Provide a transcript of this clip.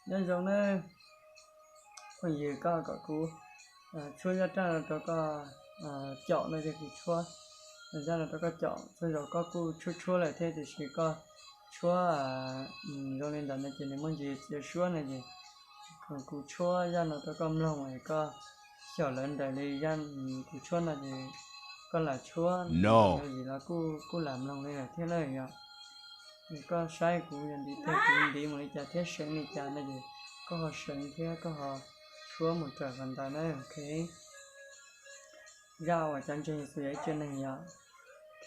Nyob zoo nawb, phooj ywg, koj kom kuv tshuab zaj raj no rau koj caum no ces kuv tshuab zaj no rau koj caum. Txhua zaus koj kuj tshuab tshuab lawm thiab tiam sis koj tshuab zoo li ntawd no ces nws muaj ntsis txiav suab no ces kuv tshuab zaj no rau koj mloog es koj xyaum lawv nraim li zaj kuv tshuab no ces koj lam tshuab, yog vim los kuj lam mloog li lawm thiab na yom. Koj saib kuv yog ntiv teg kuv ntiv mus li cas thiab seev li cas no ces koj ho seev thiab koj ho tshuab mus raws qhov ntawd na. Ok, zaj uas cov ntseeg Yexus yog ib tsev neeg yom. Ok.